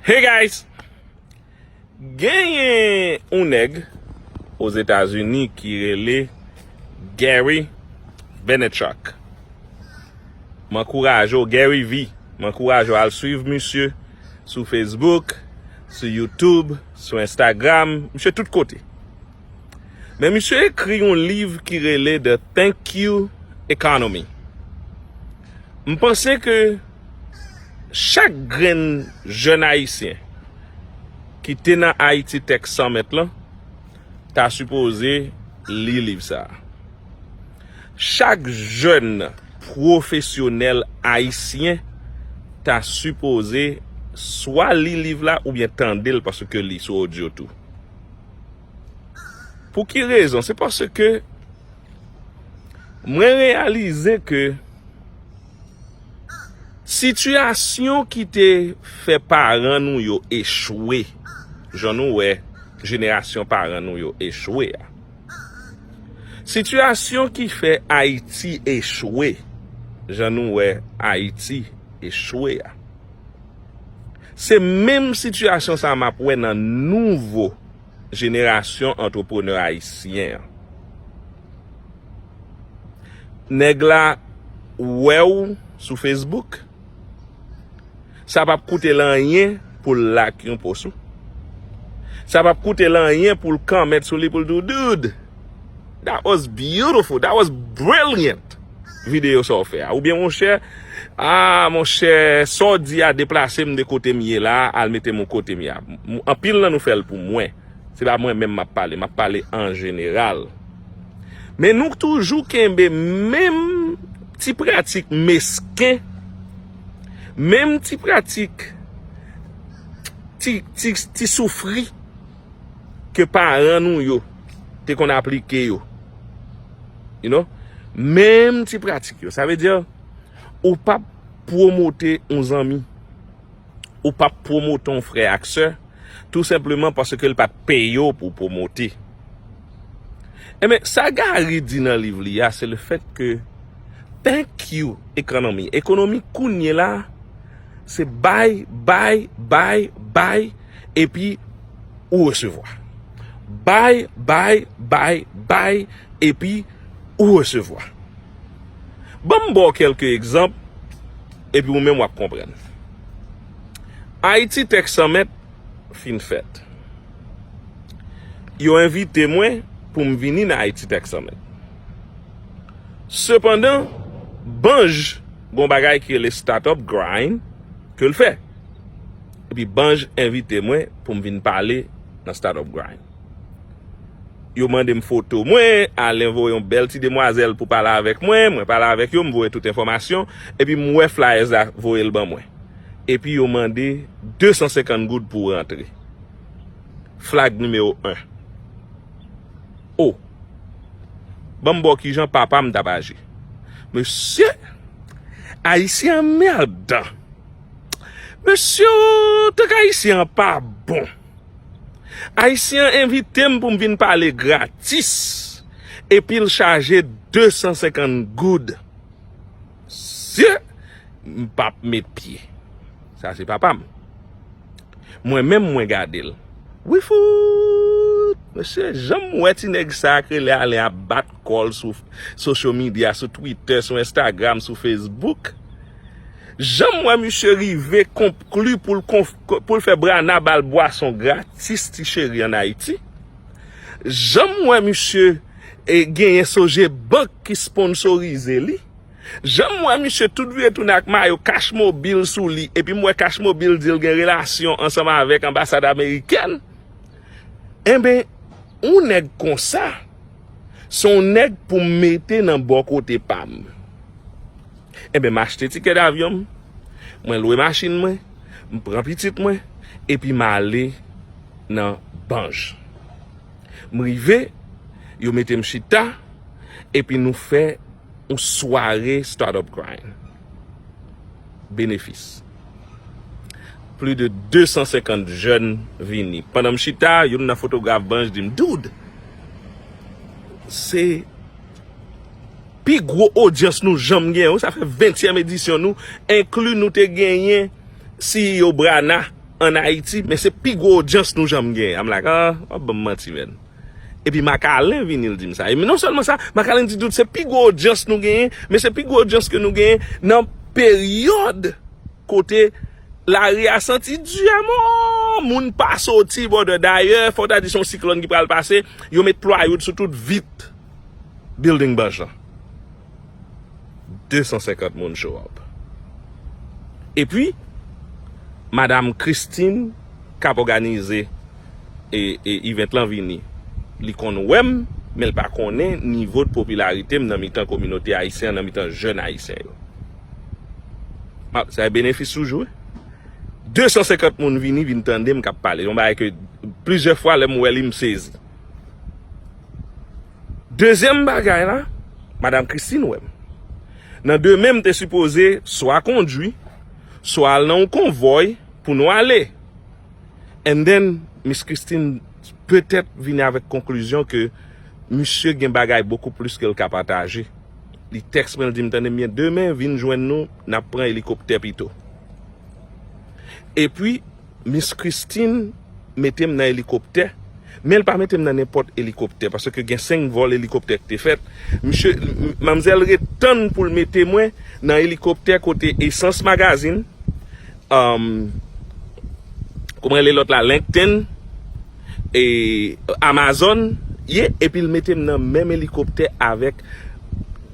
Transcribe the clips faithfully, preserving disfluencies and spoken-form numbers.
Hey guys! Genyen yon nèg Ozetazini ki rele Gary Vaynerchuk. M ankouraje w, Gary V. M ankouraje w al swiv misye sou Facebook, sou YouTube, sou Instagram, misye tout kote. Men misye ekri yon liv ki rele The Thank You Economy. M panse ke chak grenn jèn ayisyen ki te nan Haiti Tech Summit lan ta sipoze li liv sa a. Chak jèn pwofesyonèl ayisyen ta sipoze swa li liv la oubyen tande l paske li sou odyo tou. Pou ki rezon? Se paske mwen reyalize ke sitiyasyon ki te fè paran nou yo echwe, jan nou wè jenerasyon paran nou yo echwe a, sitiyasyon ki fè Ayiti echwe, jan nou wè Ayiti echwe a, se menm sitiyasyon sa a m ap wè nan nouvo jenerasyon antreprenè ayisyen an. Nèg la wè w sou Facebook, sa p ap koute l anyen pou l like yon post ou. Sa p ap koute l anyen pou l comment sou li, pou l di w, "Dude, that was beautiful, that was brilliant." Videyo sa w fè a. Oubyen, "Monchè, ah, monchè, sa w di a deplase m de kote m ye la, al mete m yon kote m ye a." M- Anpil nan nou fè l pou mwen. Se pa mwen menm m ap pale, m ap pale an jeneral. Men nou toujou kenbe menm ti pratik mesken, menm ti pratik, ti, ti, ti soufri ke paran nou yo te konn aplike yo. You know? Menm ti pratik yo. Sa vle di, ou p ap pwomote yon zanmi, ou p ap pwomote yon frè ak sè, tou senpleman paske l pa t peye w pou w pwomote. Enben, sa Gary di nan liv li a, se le fèt ke thank you ekonomi. Ekonomi kounye la, se bay, bay, bay, bay, epi ou resevwa. Bay, bay, bay, bay, epi ou resevwa. Ban m ba w kèlke egzanp, epi ou menm w ap konprann. Haiti Tech Summit fin fèt. Yo envite mwen pou m vini nan Haiti Tech Summit. Sepandan, Banj gon bagay ki rele Startup Grind ke l fè. Epi Banj envite mwen pou m vin pale nan Startup Grind. Yo mande m foto mwen, Alen voye yon bèl ti demwazèl pou pale avèk mwen, mwen pale avèk yo, m voye tout enfòmasyon, epi m wè flyers la voye l ban mwen. Epi yo mande de san senkant goud pou rantre. Flag nimewo en. O. Ban m ba w kijan papa m t ap aji. Mesye, Ayisyen an mèdan. Mesye, tank Ayisyen an pa bon. Ayisyen an envite m pou m vin pale gratis, epi l chaje de san senkant goud. Mesye, m p ap met pye. Sa se papa m. Mwen menm, mwen gade l. Wi fout! Mesye, jan m wè ti nèg sa a k rele Alen ap bat kò l sou social media, sou Twitter, sou Instagram, sou Facebook. Jan m wè misye rive konkli pou l konf- pou l fè Brana ba l bwason gratis, ti cheri, ann Ayiti. Jan m wè misye, e, genyen Sogebank ki sponsorize li. Jan m wè misye tout vire tounen ak mayo Cash Mobil sou li, epi m wè Cash Mobil di l gen relasyon ansanm avèk anbasad amerikèn. Enben, yon nèg konsa, se yon nèg pou m mete nan bò kote pa m. Enben, m achte tikè davyon m, mwen lwe machin mwen, m pran pitit mwen, epi m ale nan Banj. M rive, yo mete m chita, epi nou fè yon sware Startup Grind. Benefis. Plis de de san senkant jèn vini. Pandan m chita, youn nan fotograf Banj di m, "Dude, se pi gwo odyans nou janm genyen wi, sa fè ventyèm edisyon nou, enkli nou te genyen C E O Brana, ann Ayiti, men se pi gwo odyans nou janm genyen. I'm like, ah, w ap ban m manti, man. Epi Macalin vini, l di m sa. E non sèlman sa, Macalin di tou, se pi gwo odyans nou genyen, men se pi gwo odyans ke nou genyen nan peryòd kote lari a santi di amò. Moun pa soti, brother. Dayè, fò w ta di se yon siklòn ki pral pase, yo met plywood sou tout vit building blanch lan. De san senkant moun show up. Epi, Madam Christine, k ap òganize e, e event lan vini. Li konn wè m, men l pa konnen nivo de popilarite m nan mitan kominote ayisyen an, nan mitan jèn ayisyen yo. M ap, sa e benefis toujou, wi. De san senkant moun vini, vin tande m k ap pale. Yon bagay ke plizyè fwa, lè m wè li, m sezi. Dezyèm bagay la, Madam Christine wè m. Nan demen, m te sipoze swa kondui, swa al nan yon konvòy pou nou ale. And then, Miss Christine petèt vini avèk konklizyon ke misye gen bagay bokou plis ke l ka pataje. Li tèks mwen, l di m, tande m byen, demen, vin jwenn nou, n ap pran elikoptè pito. Epi, Miss Christine mete m nan elikoptè, men l pa mete m nan nenpòt elikoptè, paske gen senk vòl elikoptè ki te fèt. Misye, m-, manmzèl ret tann pou l mete mwen nan elikoptè kote Essence Magazine, um, kòman rele lòt la, LinkedIn, e Amazon ye, epi l mete m nan menm elikoptè avèk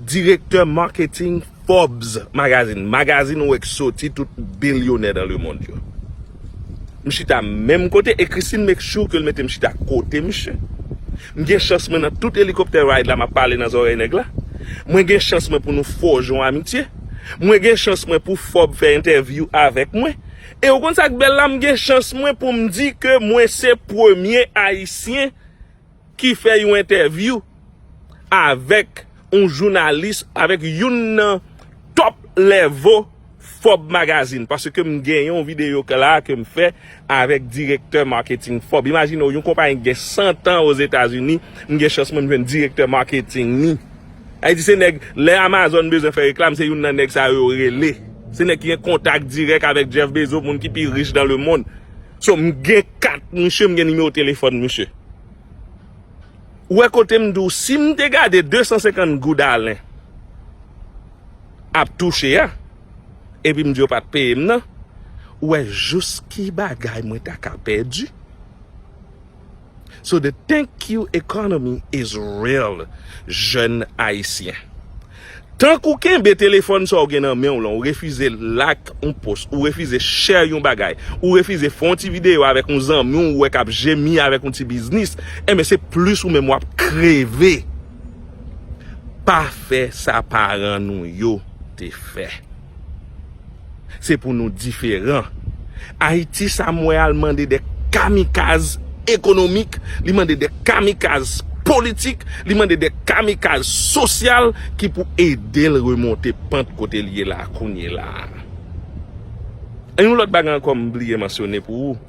direktè marketing Forbes Magazine, magazin ou wè k soti tout bilyonè dans le monde yo. M chita menm kote, e Christine make sure ke l mete m chita kote misye. M gen chans mwen nan tout elikoptè ride la, m ap pale nan zòrèy nèg la. Mwen gen chans mwen pou nou fòje yon amitye. Mwen gen chans mwen pou Forbes fè entèvyou avèk mwen. E ou konn sa k bèl la, m gen chans mwen pou m di ke mwen se premye Ayisyen ki fè yon entèvyou avèk yon jounalis, avèk youn nan top level Forbes Magazine, paske m gen yon videyo la ke m fè avèk direktè marketing Forbes. Imajine w, yon konpayi ki gen san tan Ozetazini, m gen chans mwen m jwenn direktè marketing ni. Sa vle di se nèg, lè Amazon bezwen fè reklam, se youn nan nèg sa yo yo rele. Se nèg ki gen kontak dirèk avèk Jeff Bezos, moun ki pi rich dans le monde. So, m gen kat misye, m gen nimewo telefòn misye. Ou wè kote m di w, si m te gade de san senkant goud Alen ap touche a, epi m di yo pa t peye m nan, ou wè jous ki bagay mwen ta ka pèdi. So the thank you economy is real, jèn ayisyen. Tank ou kenbe telefòn sa w gen nan men w lan, ou refize like yon post, ou refize share yon bagay, ou refize fè yon ti videyo avèk yon zanmi w ou wè k ap jemi avèk yon ti biznis, enben se plis ou menm w ap kreve. Pa fè sa paran nou yo te fè. Se pou nou diferan. Ayiti sa m wè a, l mande de kamikaz ekonomik, li mande de kamikaz politik, li mande de kamikaz sosyal ki pou ede l remonte pant kote l ye la kounye la. E yon lòt bagay ankò m bliye mansyone pou ou.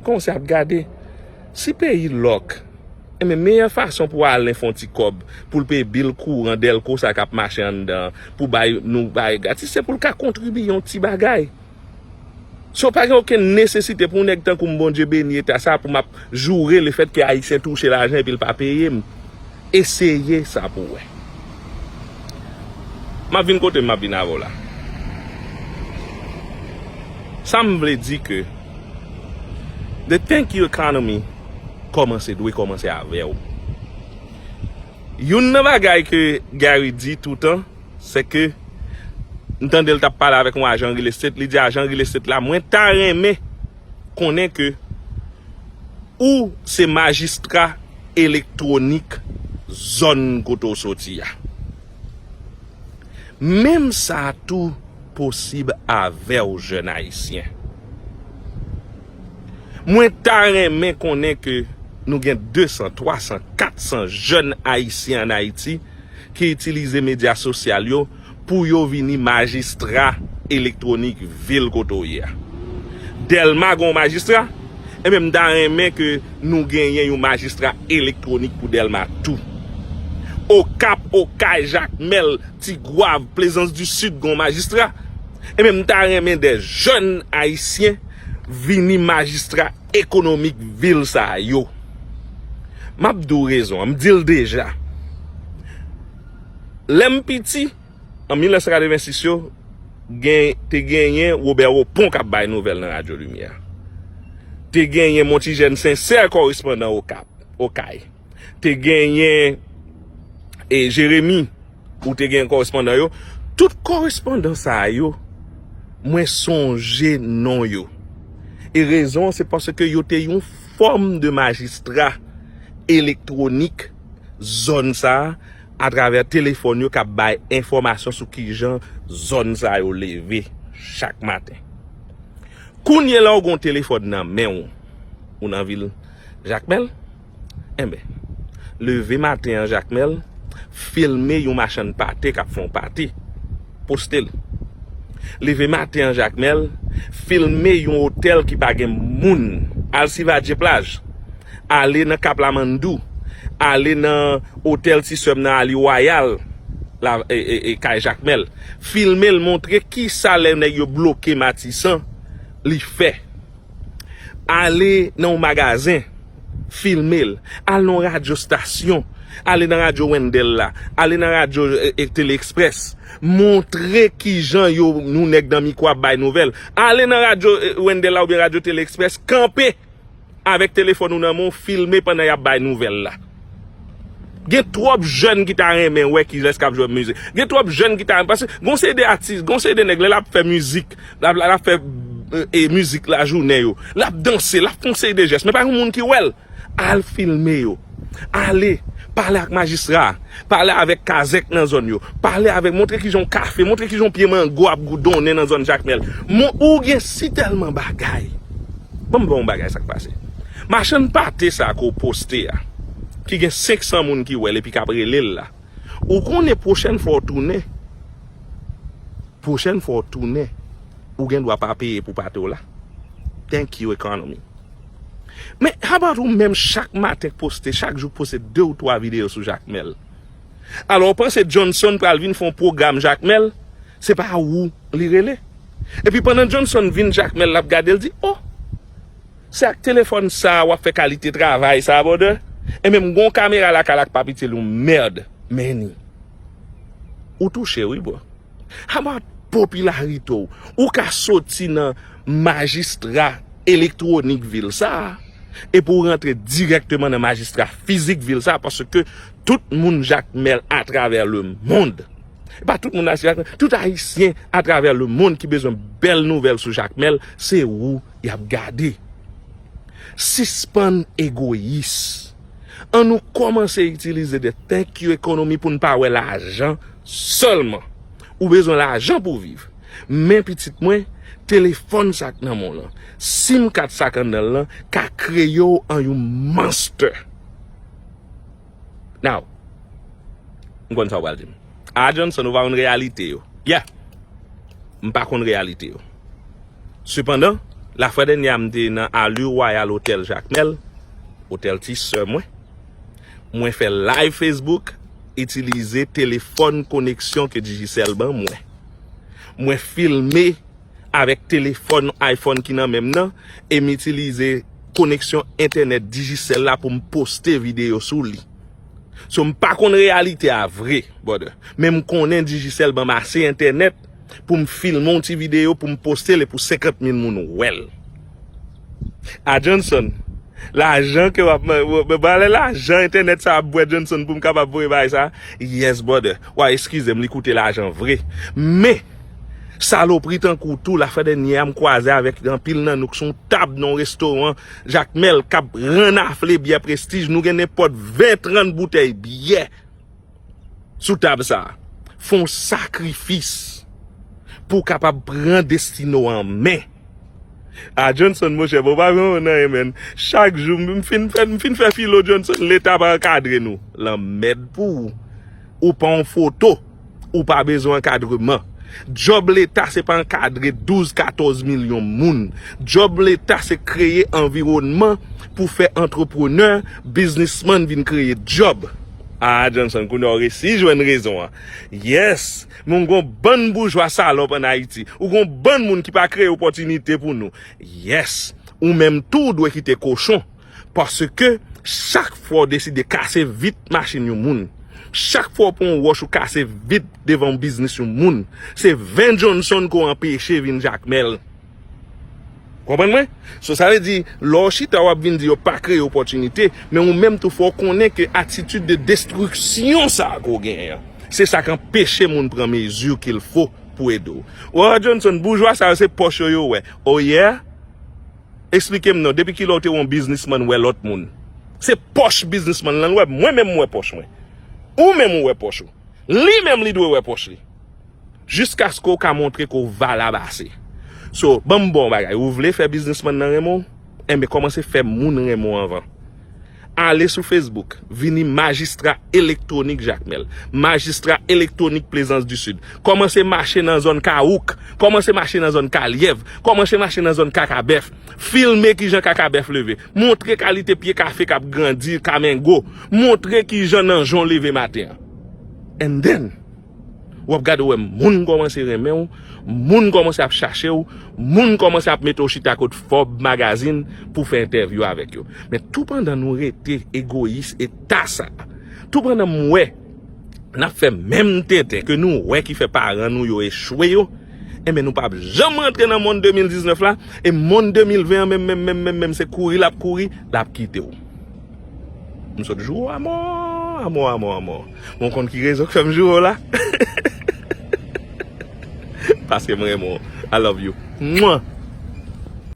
Kòman w se ap gade? Si peyi lòk, enben meyè fason pou Alen fè yon ti kòb, pou l peye bil kouran dèlko sa k ap mache anndan, pou bay nou bagay gratis, se pou l ka kontribye yon ti bagay. So, pa gen okenn nesesite pou yon nèg tankou m, Bondye beni eta sa, pou m ap joure lefètke Ayisyen touche lajan epi l pa peye m. Eseye sa pou w wè. M ap vin kote m ap vin avè w la. Sa m vle di ke the thank you economy kòmanse, dwe kòmanse avè w. Youn nan bagay ke Gary di toutan, se ke m tande l t ap pale avèk yon ajan real estate, li di ajan real estate la, mwen ta renmen konnen ke ou se majistra elektwonik zòn kote w soti a. Menm sa tou posib avè w, jèn ayisyen. Mwen ta renmen konnen ke nou gen de san, twa san, kat san jèn ayisyen ann Ayiti ki itilize medya sosyal yo pou yo vini majistra elektwonik vil kote w ye a. Dèlma gen yon majistra, enben m ta renmen ke nou genyen yon majistra elektwonik pou Dèlma tou. Okap, Okay, Jakmèl, Tigwav, Plaisance du Sud gen yon majistra. Enben m ta renmen de jèn ayisyen vini majistra ekonomik vil sa yo. M ap di w rezon an, m di l deja. Lè m piti, an mil nèf san katrevensis yo, gen, te genyen Wobè Wopon k ap bay nouvèl nan Radyo Limyè. Te genyen Montijèn Sensè, korespondan Okap, Okay. Te genyen, e, Jeremi, ou te gen korespondan yo. Tout korespondan sa yo, mwen sonje non yo. E rezon an, se paske yo te yon fòm de majistra elektwonik zòn sa a, atravè telefòn yo k ap bay enfòmasyon sou kijan zòn sa yo leve chak maten. Kounye la w gen yon telefòn nan men w, ou nan vil Jakmèl, enben, leve maten an Jakmèl, filme yon machann pate k ap fè yon pate, poste l. Leve maten an Jakmèl, filme yon otèl ki pa gen moun, al Sivadye Plaj, ale nan Kap Lamandou, ale nan otèl Ti Sè m nan Ali Wayal, la, e, e, e, kay Jakmèl. Filme l, montre kisa lè nèg yo bloke Matisan, li fè. Ale nan yon magazen, filme l. Al nan yon radyo stasyon, ale nan radyo Wendell la, ale nan radyo, e, e, Tele Express. Montre kijan yo, nou nèg nan mikwo ap bay nouvèl. Ale nan radyo, e, Wendell la oubyen radyo Tele Express, kanpe avèk telefòn ou nan men w, filme pandan y ap bay nouvèl la. Gen twòp jèn ki ta renmen wè kilès k ap jwe mizik. Gen twòp jèn ki ta renmen, paske gon seri de atis, gon seri de nèg, lè l ap fè mizik, l ap, l ap fè, e, e, mizik lajounen yo, l ap danse, l ap fè yon seri de jès, men pa gen moun ki wè l. Al filme yo. Ale, pale ak majistra a. Pale avèk kazèk nan zòn yo. Pale avèk, montre kijan yon kafe, montre kijan yon pye mango ap goudonnen nan zòn Jakmèl. Mon, ou gen sitèlman bagay. Ban m ba w yon bagay sa k pase. Machann pate sa ke w poste a, ki gen senk san moun ki wè l epi k ap rele l la. Ou konnen pwochèn fwa w tounen, pwochèn fwa w tounen, ou gen dwa pa peye pou pate w la. Thank you, economy. Men, how about ou menm chak maten k poste, chak jou k poste de ou twa videyo sou Jakmèl? Alò, w panse Johnson pral vin fè yon pwogram Jakmèl, se pa ou li rele? Epi pandan Johnson vin Jakmèl, l ap gade l di, "Oh, se ak telefòn sa a w ap fè kalite travay sa a, brother?" Enben, m gon kamera lakay la k p ap itil ou, mèd, Manny. Ou touche, wi, bro. How about popilarite w? Ou ka soti nan majistra elektwonik vil sa a, epi w rantre dirèkteman nan majistra fizik vil sa a, paske tout moun Jakmèl atravè lemonn, e pa tout moun Jakmèl, tout Ayisyen atravè lemonn ki bezwen bèl nouvèl sou Jakmèl, se ou y ap gade. Sispann egoyis. Ann nou kòmanse itilize the thank you economy pou n pa wè lajan sèlman. Ou bezwen lajan pou w viv. Men pitit mwen, telefòn sa k nan men w lan, sim kat sa k anndan l lan, ka kreye w an yon monster. Now, m konn sa w pral di m. A Johnson, ou pa konn reyalite yo. Yeah. M pa konn reyalite yo. Sepandan, lafwa dènye a m te nan Allure Royal Hotel Jakmèl, otèl ti sè mwen. Mwen fè live Facebook, itilize telefòn koneksyon ke Digicel ban mwen. Mwen filme avèk telefòn iPhone ki nan men m nan, e m itilize koneksyon entènèt Digicel la pou m poste videyo sou li. So, m pa konn reyalite a vre, brother. Men m konnen Digicel ban m ase entènèt pou m filme yon ti videyo, pou m poste l e pou senkant mil moun wè l. A Johnson, lajan ke w ap, m, m, m, m, lajan entènèt sa ap bwè Johnson pou m kapab voye bagay sa. Yes, brother. W a eskize m, li koute lajan vre. Men, salopri tankou w tou, lafwa dènye a, m kwaze avèk anpil nan nou k sou yon tab nan yon restoran Jakmèl k ap rannafle byè Prestij. Nou gen nenpòt ven, trant boutèy byè sou tab sa a. Fè yon sakrifis pou w kapab pran destine w an men. A Johnson, monchè, bon, pa vin nan anyen, menn. Chak jou, m fin fè, m fin fè filo Johnson, Leta pa ankadre nou. Lanmèd pou ou. Ou pa yon foto. Ou pa bezwen ankadreman. Djòb Leta se pa ankadre douz, katòz milyon moun. Djòb Leta se kreye anviwònman pou fè antreprenè, biznismann vin kreye djòb. Ah, Johnson, kounye a w resi jwenn rezon an. Yes! Men w gon bann boujwa salòp ann Ayiti. Ou gon bann moun ki pa kreye opòtinite pou nou. Yes! Ou menm tou w dwe kite kochon. Paske chak fwa w deside kase vit machin yon moun, chak fwa w pran yon wòch ou kase vit devan yon biznis yon moun, se ven Johnson ke w anpeche vin Jakmèl. Konprann mwen? So, sa vle di, lè w chita w ap vin di yo pa kreye opòtinite, men ou menm tou fò w konnen ke atitid de destriksyon sa a ke w genyen an, se sa k anpeche moun pran mezi qu'il faut pou ede w. Wè, Johnson, boujwa sa yo se pòch yo yo wè. Oh yeah? Eksplike m non, depi kilè w te wè yon biznismann wè lòt moun? Se pòch biznismann lan l wè, mwen menm m wè pòch mwen. Ou menm ou wè pòch ou. Li menm li dwe wè pòch li. Jiskaske w ka montre ke w valab ase. So, ban m ba w yon bagay. Ou vle fè biznismann nan renmen w? Enben, kòmanse fè moun renmen w anvan. Ale sou Facebook, vini majistra elektwonik Jakmèl, majistra elektwonik Plezans di Sid. Kòmanse mache nan zòn Kawouk, kòmanse mache nan zòn Kalyèv, kòmanse mache nan zòn Kakabèf. Filme kijan Kakabèf leve. Montre kalite pye kafe k ap grandi, kamengo. Montre kijan nanjon leve maten an. And then, w ap gade w wè moun kòmanse renmen w, moun kòmanse ap chache w, moun kòmanse ap mete w chita kot Forbes Magazine pou fè entèvyou avèk yo. Men toupandan nou rete egoyis eta sa, toupandan m wè n ap fè menm tenten ke nou wè ki fè paran nou yo echwe yo, enben nou p ap janm rantre nan mond de mil diznèf la, e mond de mil ven an menm, menm, menm, menm, menm, se kouri l ap kouri, l ap kite w. M sot joure w amò, amò, amò, amò. Mwen konn ki rezon k fè m joure w la. Paske m renmen w. I love you. Mwen.